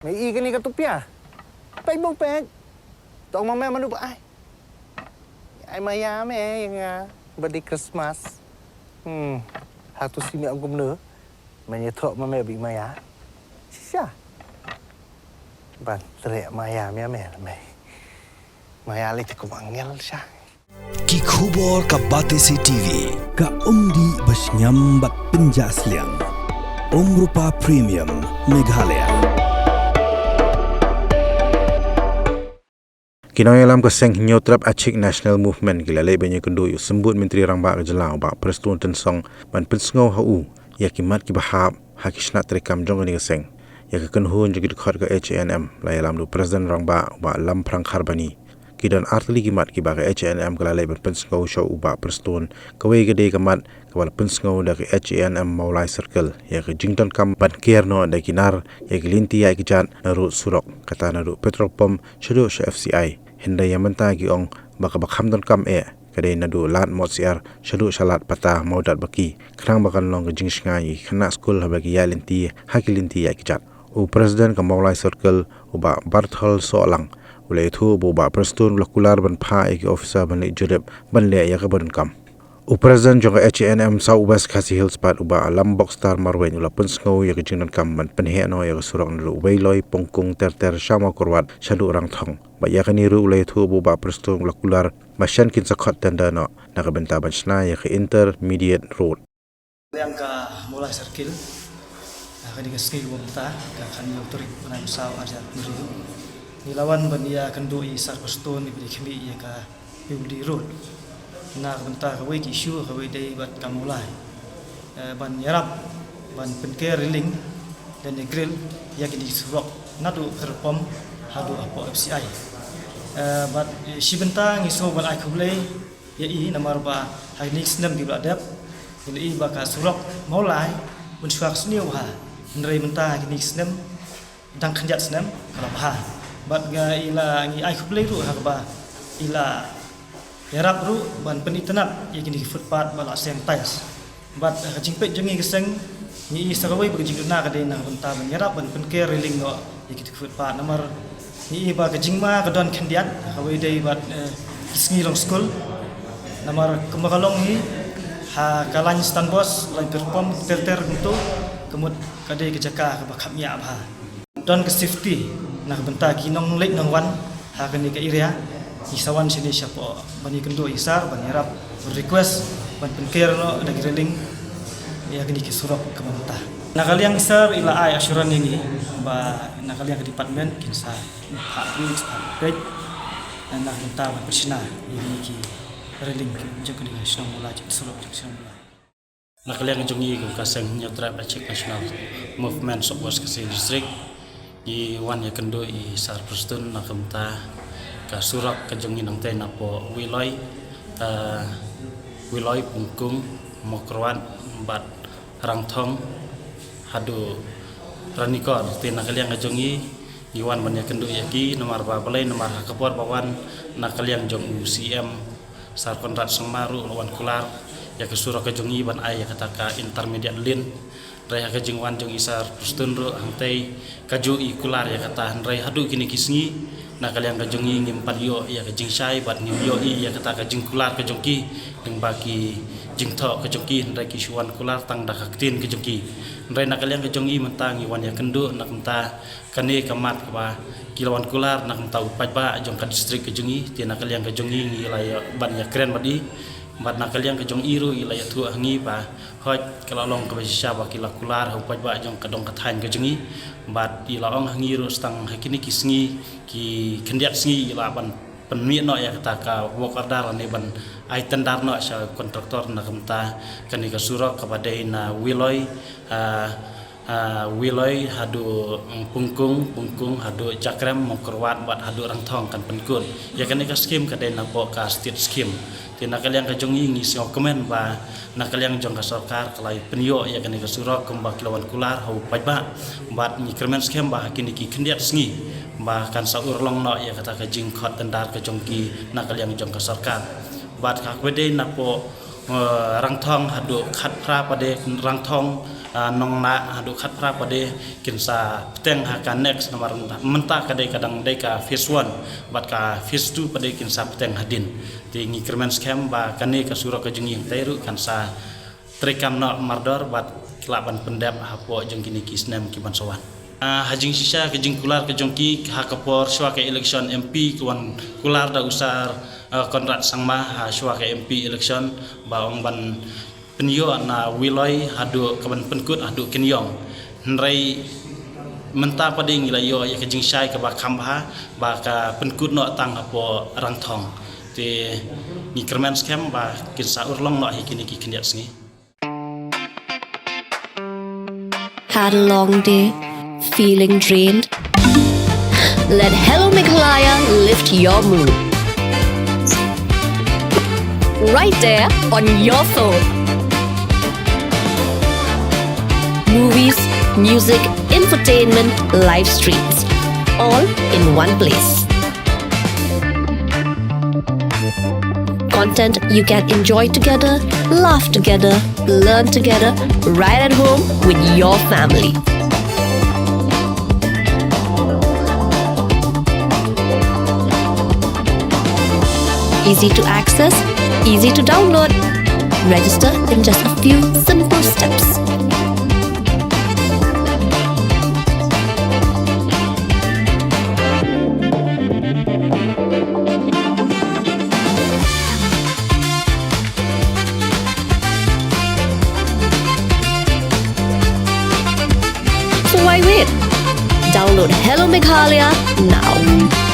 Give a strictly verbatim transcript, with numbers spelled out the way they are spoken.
Me i kane ka tupia. Peit bong peit. Tong ma me manu ba ai. Ai maya me ïa nga. Bad i Christmas. Hmm. Hatu si me ong kumno. Me ïa thok ma me bi maya. Shisha. Ban trek maya me me me. Maya le te kum angel sha. Ki khubor ka Batesi T V. Ka umdih ba shngiam bad pynjah sliang. Umrupa Premium Meghalaya. Ki nongïalam ka seng Hynñiewtrep Achik National Movement ki la leit ban ïakynduh ïa u Symbud Myntri Rangbah ka jylla u Bah Prestone Tynsong ban pynsngew ha u ïa ki mat kiba hap ha ki shnat treikam jong kane ka seng. Ïa ka kynhun jong ki dkhot ka H A N M la ïalam da u President Rangbah u Bah Lamphrang Kharbani. Ki don artylli ki mat kiba ka H A N M ka la leit ban pynsngew sha u Bah Prestone. Kawei ka dei ka mat kaba la pynsngew da ka H A N M Mawlai Circle ïa ka jingdonkam ban ker noh da ki nar ïa ki lynti ïaid ki jat naduh surok, kata naduh petrol pump shaduh sha F C I. Hynrei ïa mynta ki ong ba kaba kham donkam eh ka dei naduh Lad Motsiar shaduh sha Lad Pata Mawdatbaki, khnang ba kan long ka jingshngaiñ ïa ki khynnah skul haba ki ïaid lynti ha ki lynti ïaid ki jat. U President ka Mawlai Circle u Bah Barthol Sohlang u la ïathuh ba u Bah Prestone u la kular ban phah ïa ki officer ban leit jurip ban leh ïa kaba donkam. U President jong ka H A N M South West Khasi Hills pat u Bah Lambokstar Marwein u la pynsngew ïa ka jingdonkam ban pynheh noh ïa ka surok naduh Weiloi, Pongkung, Terter sha Mawkyrwat shaduh Rangthong. Bad ïa kane ruh u la ïathuh ba u Bah Prestone u la kular ba shen kin sa khot tender noh na ka bynta ban shna ïa ka Intermediate Road. Liang ka Mawlai Circle, ha kane ka sngi ba mynta, ka khatñiew tarik bnai ba saw arhajar arphew hynriew, ngi la wan ban ïakynduh ïa i Sir Prestone iba dei i khmih ïa ka P W D Road. Na ka bynta kawei ka issue kawei dei bad ka Mawlai, eh, ban ïarap ban pynker railing lane grill ïa kine ki surok naduh petrol pump haduh hapoh F C I. Eh, bad, eh, shi bynta ngi sngew ban ai khublei ïa i namar ba ha kine ki snem kiba la dep ngi la ïohi ba ka surok Mawlai mynshuwa ka sniew bha, hynrei mynta ha kine ki snem dang khyndiat snem ka la bha. Bad nga i la ngi ai khublei ruh ha kaba i la ïarap ruh ban pynitynnad ïa kine ki footpath ba la seng tiles. Bad, eh, ka jingpeit jong ngi ka seng, ngi i sa kawei ba ka jingduna ka dei na ka bynta ban ïarap ban pynker railing noh ïa kito ki footpath namar ngi i ba ka jingma ka don khyndiat, kawei dei bad, eh, ki sngi long skul. Namar kumba ka long hi ha ka lain Stan Bose, lain petrol pump, Terter kumto, ka mut ka dei ka jaka kaba khapngiah bha. Don ka safety na ka bynta ki nongleit nongwan ha kane ka area. Ngi sa wan shane shapoh ban ïakynduh ïa i Sir ban ïarap, request ban pynker noh da ki railing ïa kane ki surok kaba mynta. Na ka liang i Sir i la ai assurance ïa ngi ba na ka liang ka department kin sa phah bridge, phah peit na ka bynta ban pynshna ïa kine ki railing jong kane ka shnong Mawlai, jong surok jong shnong Mawlai. Na ka liang ka jong ngi kum ka seng Hynñiewtrep Achik National Movement South West Khasi District, ngi wan ïakynduh ïa i Sir Prestone na ka bynta ka surok ka jong ngi nangtei napoh Weiloi, eh, Weiloi, Pongkung, Mawkyrwat bad Rangthong haduh Ranikor. Te na ka liang ka jong ngi, ngi wan ban ïakynduh ïa ki namar ba balei, namar ha ka por ba wan na ka liang jong u C M Sir Conrad Sangma ruh u la wan kular ïa ka surok ka jong ngi ban ai ïa kata ka intermediate lane. Hynrei ha ka jingwan jong i Sir Prestone ruh hangtei kajuh i kular ïa kata, hynrei haduh kine ki sngi na ka liang ka jong ngi ngim pat ïoh ïa ka jingshai bad ngim ïoh ïa kata ka jingkular ka jong ki lyngba ki jingthoh ka jong ki, hynrei ki shu wan kular tang da ka ktien ka jong ki. Hynrei na ka liang ka jong ngi mynta ngi wan ïakynduh na ka bynta kane ka mat kaba ki la wan kular na ka bynta u paidbah jong ka district ka jong ngi. Te na ka liang ka jong ngi ngi la ïa ban ïakren bad i, bad na ka liang ka jong i ruh i la ïathuh ha ngi ba hooid ka la long kaba shisha ba ki la kular ha u paidbah jong ka dong ka thaiñ ka jong ngi. Bad i la ong ha ngi ruh tang ha kine ki sngi, ki khyndiat sngi i la ban pynmih noh ïa kata ka work order lane ban ai tender noh sha contractor na ka bynta kane ka surok kaba dei na Weiloi, ah, ah, Weiloi haduh, mm, Pongkung, Pongkung haduh Jakrem, Mawkyrwat bad haduh Rangthong kan pynkut. Ïa kane ka scheme ka dei napoh ka state scheme. Te na ka liang ka jong ngi ngi sngew kmen ba na ka liang jong ka sorkar ka la pynïoh ïa kane ka surok kumba ki la wan kular ha u paidbah. Bad ngi kyrmen skhem ba ha kine ki khyndiat sngi ba kan sa urlong noh ïa kata ka jingkhot tender ka jong ki na ka liang jong ka sorkar. Bad ka kaba dei napoh, eh, Rangthong haduh Khatphra pat de Rangthong Ah, nong na haduh khatphra pat de kin sa pteng ha ka next namar mynta ka dei ka dang dei ka phase one, bad ka phase two pat de kin sa pteng hadien. Te ngi kyrmen skhem ba kane ka surok ka jong ngi hangtai ruh kan sa treikam noh mardor bad ki lah ban pyndep hapoh jong kine ki snem ki ban sa wan. Ah, ha jingshisha ka jingkular ka jong ki ha ka por shuwa ka election M P ka wan kular da u Sir, ah, Conrad Sangma ha shuwa ka M P election ba ong ban pynïoh na Wiloi haduh ka ban pynkut haduh Kynïong. Hynrei mynta pat de ngi la ïoh ïa ka jingshai kaba kham bha ba ka pynkut noh tang hapoh Rangthong. Te ngi kyrmen skhem ba kin sa urlong noh hi kine ki khyndiat sngi. Had a long day? Feeling drained? Let Hello Meghalaya lift your mood. Right there on your phone. Movies, music, infotainment, live streams, all in one place. Content you can enjoy together, laugh together, learn together, right at home with your family. Easy to access, easy to download. Register in just a few simple steps. So why wait? Download Hello Meghalaya now.